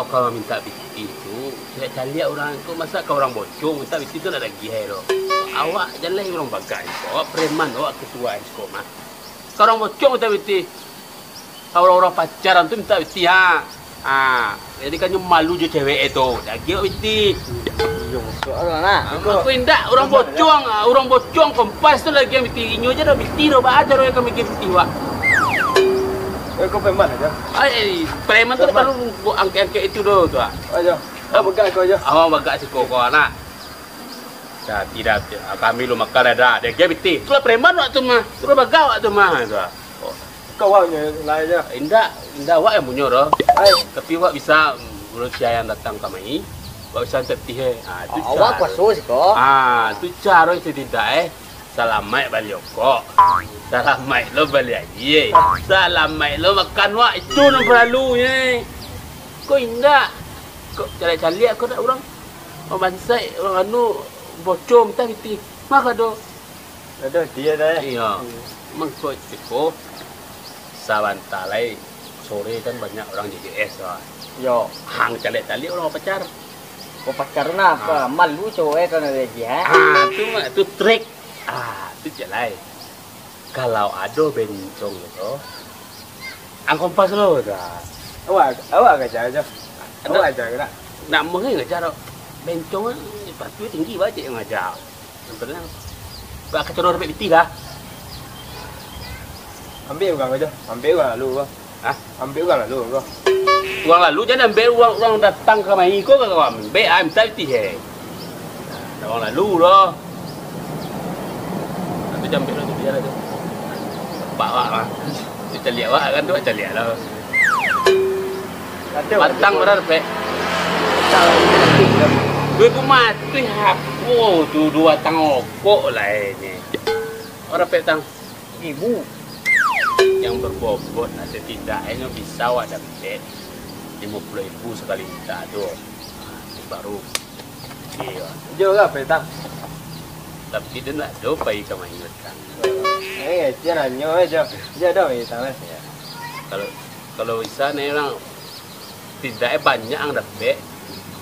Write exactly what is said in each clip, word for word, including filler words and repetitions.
Kalau mintak pitih tu, caliak-caliak urang ko, masa ka urang bocong mintak pitih tu ndak ado agiah doh. Awak jan lai urang bagak ko, awak preman, awak ketua ko mah. Ka urang bocong mintak pitih. Ka urang-urang pacaran tu mintak pitih, ha. Ha, jadi kan nyo malu jo cewek e tu. Dak agiah pitih. Iyo, masuk akal lah. Ha, mako indak, urang bocong, ha, urang bocong Kompas tu lagi yang pitih. Inyo aja dah pitih, dah baaja urang yang kami pitih, wak. Eh, kau preman aja. Ai, preman tu perlu angkek-angkek itu doh tu, ah. Aja. Abang bagak kau aja. Abang bagak siko kau, nak. Dah, tidak, kami lu makan dah, dah. Dia, dia pitih. Itulah preman wak tu mah. Itulah bagak wak tu mah, tu. Oh. Kau wak nyo lai aja. Indak, indak wak yang punyo doh. Ai. Tapi wak bisa, mm, manusia yang datang kamari, wak bisa antek pitih, eh. Ah, itu awak kuaso siko. Ah, itu caro yang setidak, eh. Salamaik bali okok. Salamaik lo bali aia. Salamaik lo makan wak. Itu nan paralunyo. Ko indak. Ko caliak-caliak ko dak urang. Urang bansaik, urang anu, bocong, tah pitih. Mah kado. Aduh, dia dah. Iyo. Mangko ciko. Sabanta lai sore kan banyak urang J J S lah. Yo. Hang caliak-caliak urang pacar. Oh, pacar tu nah, apa? Ah. Malu cowok e kalau lagi, ha? Ah, tu mah, tu trik. Ah, tu cek lai. Kalau ado bencong tu, ang Kompas lo tu. Awak, awak ngaja aja. Awak aja ke nak? Nak mungkin ngaja tu. Bencong kan, sepatu tinggi bajet yang ngaja. Yang penting, bak kacau dua rapek pitih lah. Ambil urang aja. Ambil urang lalu, bang. Hah? Ambil urang lalu, bro. Urang lalu jan ambil urang, urang datang kamari ko ka kau ambil, ah, mintak pitih, eh. Urang lalu lo. Tapi jan ambil lo tu, biar aja. Nampak awak lah. Tu caliak awak kan, tu caliak lo. Batang bara rapek? Duit ku mati, apo tu, duo batang okok lah ini. Bara rapek tang? Ibu. Yang berbobot, nah, setidaknyo bisa awak dapek limo puluah ribu sakali mintak tu. Ha, tu baru. Iyo. Jo lah, Petang. Tapi dia nak do pai ka mayuik kan. Eh, sia nanyo, eh, Jo. Jo do, Petang, eh. Iyo. Kalau, kalau bisa ni orang Tidak, eh, banyak ang dapek.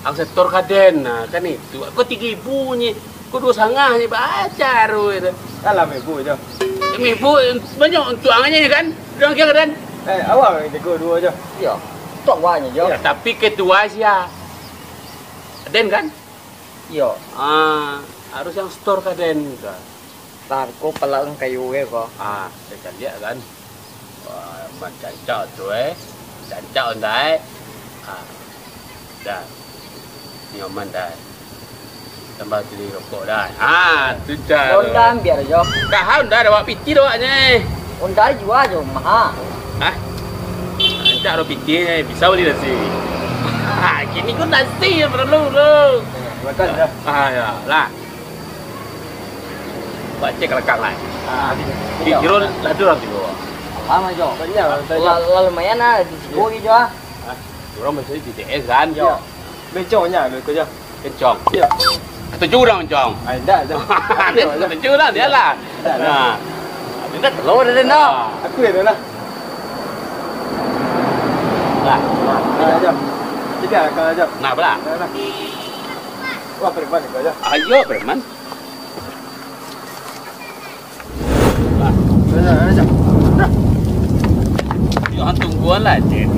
Ang setor ka den, nah, kan itu. Ko tigo ribu nyo, ko duo satangah nyo, baca ru itu. Alah, mibu jo. Mibu, banyak untuangnyo kan? Urang kira den. Eh, awak tigo duo jo. Iyo. Tok wanya jo. Ya, tapi ketua sia? Den kan? Iyo. Ah, harus yang setor ka den kan. Lah, ko palaun kayu ge ko. Ah, saya caliak kan. Wah, mancacak tu, eh. Cancak ondai. Ah, dah. Nyoman dah. Tambah cili rokok dah. Ah, tu dah. Honda ambiak jo. Dah, Honda dah awak pitih dah awaknyo, eh. Honda jua jo, maha. Hah? Rancak dah pitih, eh. Bisa bali nasi. Ha, kini ko nasi yang perlu tu. Makan dah. Ah, ya lah. Buat cek kelakang lah. Ah, di, di Kiro lah tu orang tigo. Faham aja. Banyak orang tanya. Lah, lah lumayan lah, di Kiro gitu ah. Ah, orang masih di T S kan? Yo. Bencongnya ada kerja. Kencong. Ya. Setuju orang kencong. Ah, enggak, enggak. Dia setuju lah, dia lah. Enggak, enggak. Nah. Dia dah telur dia dah. Ah. Aku ya dah lah. Lah. Nah, aja. Tiga kali aja. Nah, belah. Nah, nah. Wah, preman itu aja. Ayo, preman. Lah. Aja, aja. Dah. Jangan tungguan lah, Cen.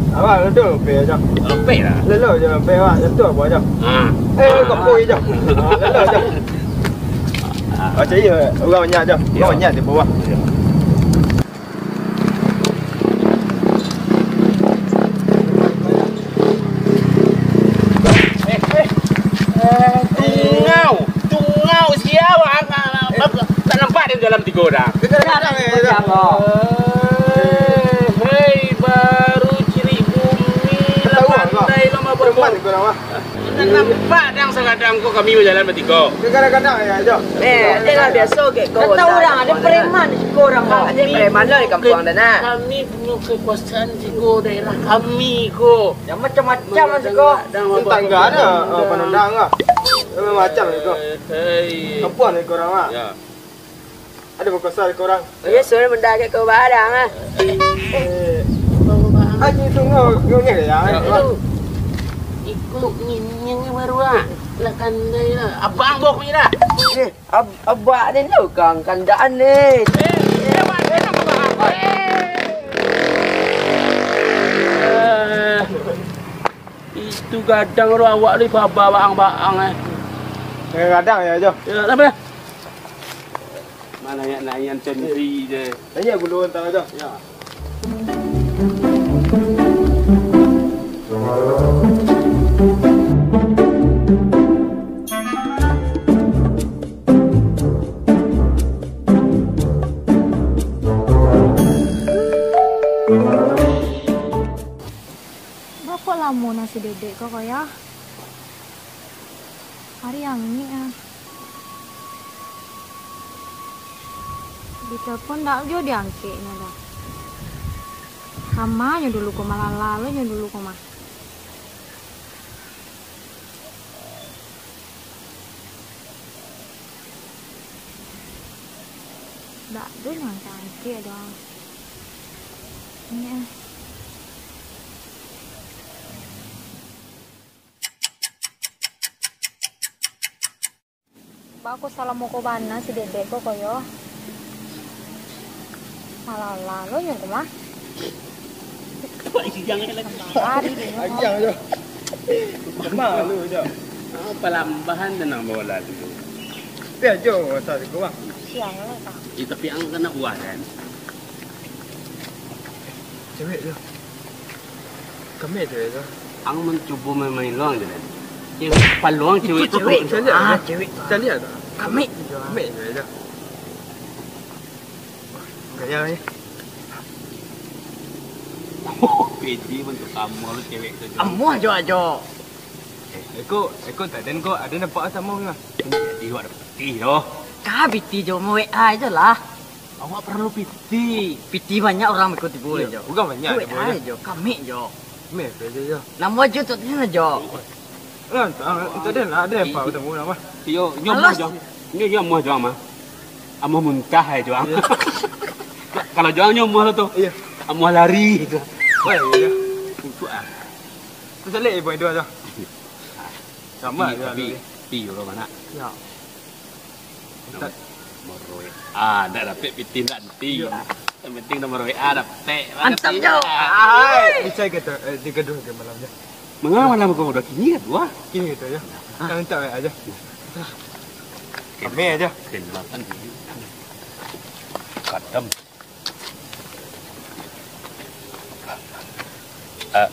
Abang, duduk, Pe, aja. Lopek lah. Lelo je, Pe, awak. Jatuh apa aja? Ah. Eh, kau pun aja. Ah, lelo aja. Ah. Macam iya, orang banyak aja. Ya. Orang banyak di bawah. Ya. Eh, eh. Eh, tungau. Tungau sia, wak. Tak nampak di dalam tigo dah. Kadang-kadang, eh, Eh, hei, baru cirik bumi, lah pandai lo mah. Preman kau orang, wah. Nampak dang sakadang ko kami bajalan batigo. Kadang-kadang ya, Jo. Eh, dia lah biasa gek ko. Kata orang ada preman siko orang ko. Ada preman lah di kampung dah nah. Kami punya kekuasaan siko daerah kami ko. Yang macam-macam lah siko. Tangga ada, oh, panondang lah. Macam siko. Hei. Kampung ni korang lah. Ya. Ada berkuasa di korang. Oh, ya, suruh mendadak ke barang ah. Eh, bawa barang Aji tunggu, tunggu ya. Yo, yo. Iko nyinying baru ah. Lah kandai lah. Abang bok ni lah. Eh, ab-, abak ni tu kang kandaan ni. Eh, eh, abak ni nama abang? Eh. Eh, itu gadang tu awak ni babaang-baang eh. Eh, gadang ya, Jo. Ya, kenapa? Mana nak nanya sendiri je. Tanya dulu entah aja. Ya. Baa kok lamo nasi dedek ko, Koya? Ari angek ah. Ditelepon ndak juo diangkeknyo doh. Sama nyo dulu ko, malala lo nyo dulu ko mah. Ndak ado nyo angkek-angkek doh. Angek ah. Baa kok salamo ko bana si dedek ko, Koyo? Malala lo nyo ko mah. Tambah hari dinyo. Agiang jo. Malu jo. Ah, palambahan tenang bawa lalu. Tapi ajo asal ko, Bang. Siang lah, Kak. Eh, tapi ang kana buah kan? Cewek tu. Kami cewek tu. Ang mancubo main-main luang je kan. Yang paluang cewek tu. Cewek tu. Ah, cewek tu. Kita lihat tu. Kami. Kami cewek tu. Gaya ni. Pedi bantuak kamu lo cewek tu. Amuah jo ajo. Eh, eko, eko taden ko ada nampak samo ni lah. Jadi awak ada piti yo. Ka piti jo, mau W A aja lah. Awak perlu piti. Piti banyak orang ikut tibo. Iya, jo. Bukan banyak tibo aja. Kami jo. Kami jo. Namo aja tu, dia jo. Kan, tak ada lah, ada yang pau temu nama. Iyo, nyo mah jo. Nyo, nyo mah jo mah. Amuah muntah ai jo. Iya. Kalau jo nyo mah tu. Iya. Amuah lari tu. Oh, iya. Untuk ah. Terus balik ibu itu aja. Sama tapi, aja tapi, lagi. Tapi, lo mana? Ya. Nomor W A, ndak dapek piti ndak nanti. Iya. Yang penting nomor W A dapek. Mantap, jo. Ai, bisa kita, eh, di gaduh ke malam, jo. Manga malam ko udah kini ka tu, ah? Kini gitu, ya. Ah. Yang minta W A aja. Kami aja. Kenakan dulu. Kadam. Eh,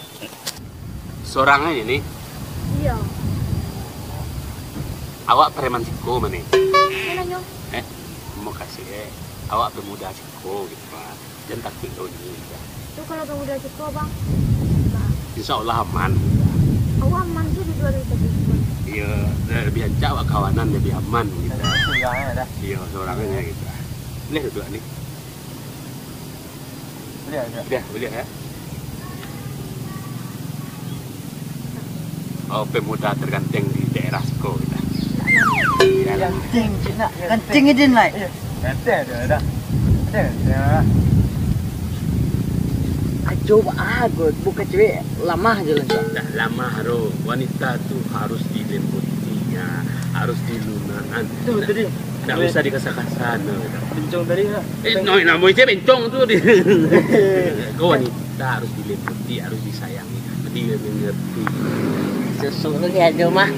sorang aja ni. Iya. Awak preman siko mah ni? Mananyo? Eh, mau kasih eh, awak pemuda siko gitu, Pak. Jangan takut kau ni. Tu kalau pemuda siko, Bang? Insya Allah aman. Awak aman tu duduk dari tadi. Iya, lebih ancak awak kawanan lebih aman gitu. Iya, sorang aja gitu. Boleh duduk ni. Boleh, boleh. Boleh, boleh, ya. Oh, pemuda terganteng di daerah siko kita. Ganteng, cik nak. Ganteng aja, nak. Iya, ganteng ada, ada. Ada, ada. Ajo, ah, bukan cewek, lamah je lah. Dah lamah, Ro. Wanita tu harus dilembutinya, harus dilunakan. Tu tadi. Ndak usah dikasa-kasa, no. Bencong tadi lah. Eh, no, namo ije bencong tu di. Kau wanita harus dilembuti, harus disayangi, dimengerti. Susu tu dia tu mah.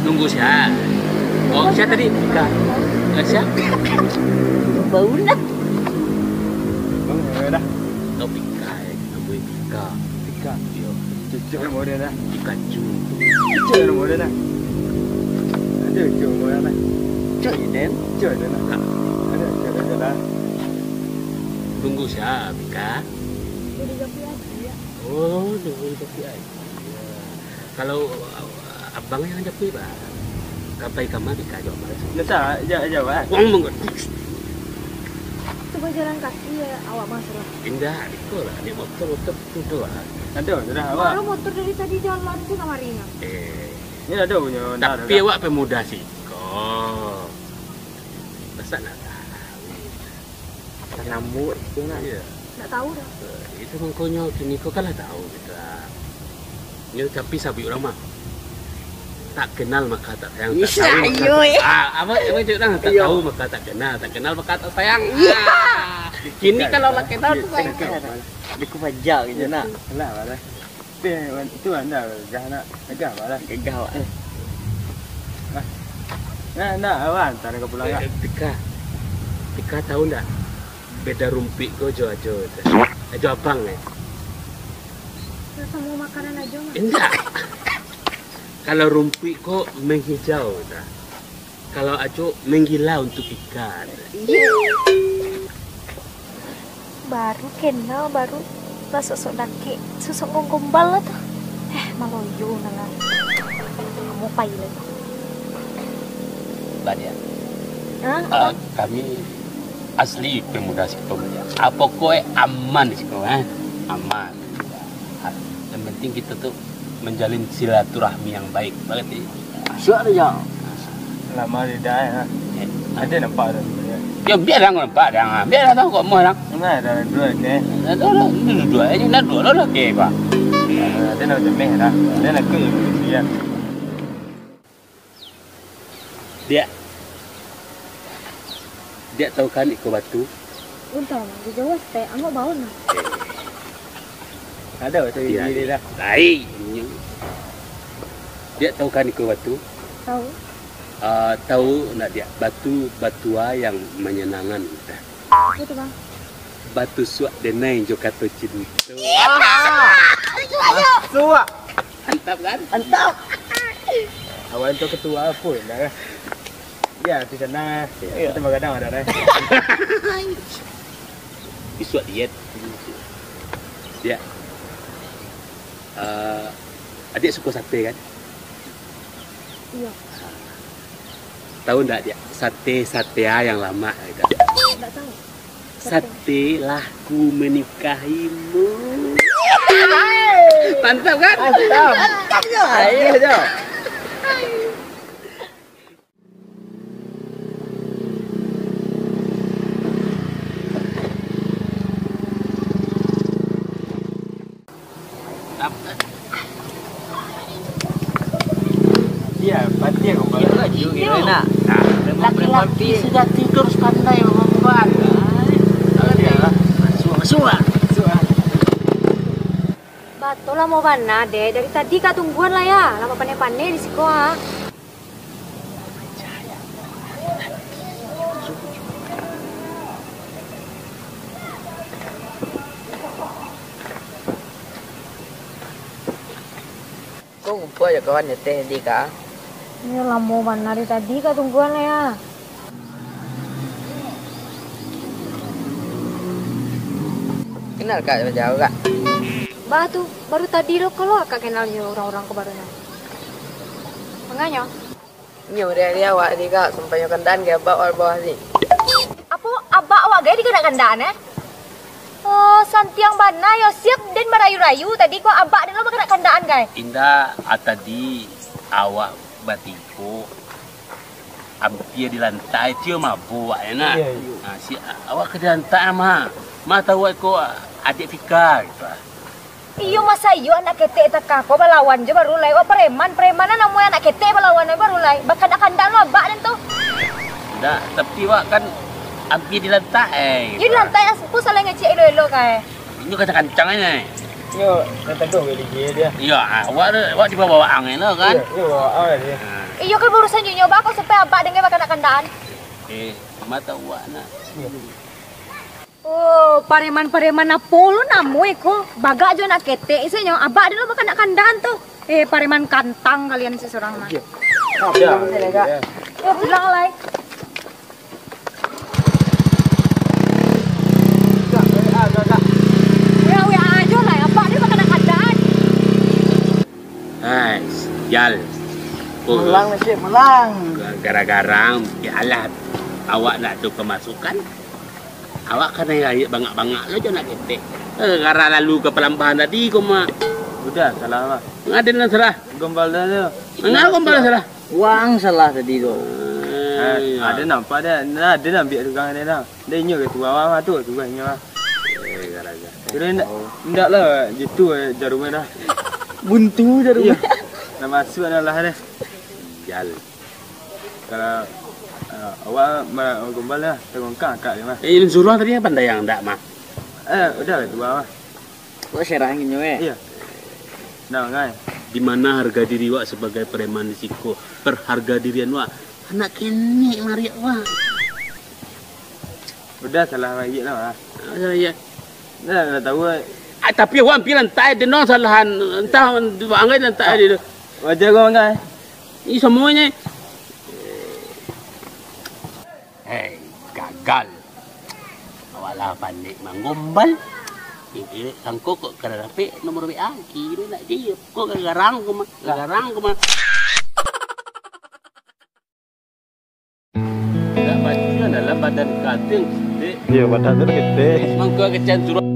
Tunggu siap. Oh, siap tadi? Ika. Eh, siap? Bau lah. Bang, ya dah. Kau Pika, eh. Namo Pika. Pika. Yo. Cucuk nama dia dah. Pikachu. Cucuk nama dia dah. Ada cucuk nama dia dah. Cucuk je, Den. Cucuk je dah. Ada cucuk je dah. Tunggu siapa, Pika? Jadi kopi aja, ya. Oh, tunggu kopi aja. Kalau, uh, abang yang japuik, bah. Kapai kamar Pika jawab malas. Ndak sah, ja-, jawab, ah. Wang menggedik. Tu bajalan kaki ya, awak bang suruh. Indak, iko lah, naik motor, motor tu, tu lah. Aduh, sudah, awak. Baru motor dari tadi jalan tu kamari nah. Eh. Ini ada punya, ndak ada. Tapi awak pemuda siko. Masa nak tahu? Tanam buat tu nak. Iya. Ndak tahu dah. Itu mangkonyo kini ko kan lah tahu kita. Nyo tapi sabuik urang mah. Tak kenal maka tak sayang, tak Iya, tahu maka iyo, tak, eh. ah, apa, apa cakap orang? Tak Iyo. tahu maka tak kenal, tak kenal maka tak sayang. Iya. Ah, kini Kan, kalau lah kenal tu kan. Kan, kan. Dia ku pajak gitu nak. Lah, lah. Deh, wan-, tu anda gagah nak. Gagah, Pak, lah. Gagah, Pak. Eh. Nah. Nah, nah, awak hantar ka pulang, Eh, Kak. eh, Tika. Tika tahu ndak? Beda rumpuik ko jo ajo, Tika. Ajo abang, eh. Samo makanan ajo mah. Indak. Kalau rumpuik ko menghijau, Tika. Kalau ajo menggila untuk Tika, Tika. Iya. Baru kenal, baru lah sok-sok dakek, sok-sok gombal lah tu. Eh, maloyo nan lah. Kamu pai lah tu. Badia. Hah? Ah, Apa? kami asli pemuda siko, Badia. Apa kau, eh, aman di siko, eh? Aman. Yang penting kita tu menjalin silaturahmi yang baik. Berarti Suak tu, Jo. Lama lidah, eh, ha. Eh. Ada nampak dah. Ya, biar lah nampak dah. Biar lah tahu kok mau dah. Nah, dah dua ke? Dah dua lah. Dua, dua, eh, dah dua lah, lah, okey, Pak. Ada nak macam meh dah. Ada nak ke dia. Diak. Diak tahu kan iko batu? Untang, di Jawa stek, angok baun lah. Ada batu Iya, gigi iya. dah. Lain. Diak tahu kan iko batu? Tahu. Ah, tahu ndak diak batu batua yang menyenangkan? Apa tu, Bang? Batu suak denai jo kato cinto. Suak. Mantap kan? Mantap. Awak tu ketua apa dah? Ya, tu senang eh. Ya. Kita magadang ada eh. Isuak diet. Ya. Eh, adik suka sate kan? Iya. Tahu ndak, Diak? Sate, satea yang lamak gitu. Nggak tahu. Sate lah ku menikahimu. Mantap kan? Mantap. Mantap, Jo. Iya, Jo. Iya, pati aku. Iya, laju gitu, enak. Laki-laki sejati tu harus pandai mambuat. Iya. Masuk, masuk lah. Masuk lah. Bato lamo bana, Dek. Dari tadi ka tungguan lah, ya. Lamo paneh-paneh di siko, ah. Ko kumpua jo kawan nyo teh di ka? Iyo, lamo bana dari tadi ka tungguan lah, ya. Kenal ka jo Kak? Bah tu, baru tadi lo kalau Akak kenal jo urang-urang ko baru nyo. Manganyo? Nyo dari awak tadi, Kak, sampai nyo kandaan ka abak awak bawah tadi. Apo abak awak gai di kandak-kandaan, eh? Oh, santiang bana yo, siap den barayu-rayu tadi ko abak den lo bakandak-kandaan gai. Indak, ah, tadi awak batigo ampia di lantai, cio mabok awak, yo nak? Iyo, iyo. Ah, si awak ka di lantai, mah. Mah tahu awak ko adik Fika, gitu, ah. Iyo, masa iyo anak ketek taka ko balawan jo baru lai. Wak preman, preman lah namo anak ketek balawan jo baru lai. Bakandak-kandak lo abak den tu. Ndak, tapi wak kan ampia di lantai, eh, Iyo, di gitu. lantai as-, ko salah ngecek elok-elok kai. Inyo kancang-kancang aja. Inyo kancang tu gigi dia. Iyo, ah, wak, wak di bawah ang lo kan. Iyo, iyo, bawah ang dia. Ah. Iyo kan barusan nyo nyoba ko sampai abak den gai bakandak-kandakan. Eh, mata wak nak. Iyo. Oh, pareman-pareman apo lo namo iko? Bagak jo anak ketek isanyo. Abak den lo bakandak-kandakan tu. Eh, pareman kantang kalian surang mah. Yo, pulang lai. Wea-wea ajo lai, abak den bakandak-kandakan. Hai, sial. Oh, Melang nasib, melang. Gara-gara, ya alah, awak ndak ado pamasukan. Awak kanai raik bangak-bangak lo jo anak ketek. Eh, gara lalu ka palambahan tadi ko, Mak. Udah, salah, Mak. Ngaden lah salah. Gombal dah tu. Ngah gombal salah. Wang salah tadi tu. Eh, Eh, ya. Ada nampak dah. Nah, ada nampak tukang dia dah. Dah inyo ke tua, Mak, tu, tua inyo, Mak. Eh, gara Kira indak, indak lah, jitu, eh, jarumnyo dah. Buntu jarumnyo. Iyo. Lah masuak dah lah deh. Sial. Kalau, eh, awak ma-, gombal lah, tangguangkan akak deh, mah. Eh, Ilun Suruah tadi pandai yang ndak, mah? Eh, udah lah, tua, mah. Kok serang inyo, eh? Iyo. Nah, ngai. Di mana harga diri wak sabagai preman di siko? Perharga dirian wak. Anak kenek mariak wak. Udah, salah lagi lah, mah. Ah, salah, iyo. Nah, lah tahu, eh. Ah, tapi awak ampiak lantai, den no salahan. Antah, anggai lantai di tu. Wajar kau anggai. Ih, samuanyo. Hei, gagal. Awak lah pandai manggombal. Kiro sangko kok kada dapek nomor W A. Kiro nak je. Kok gagarang ko mah. Gagarang ko mah. Dak batua dalam badan kating, Dek. Iyo, badan tu ketek. Mangko kecen suruah.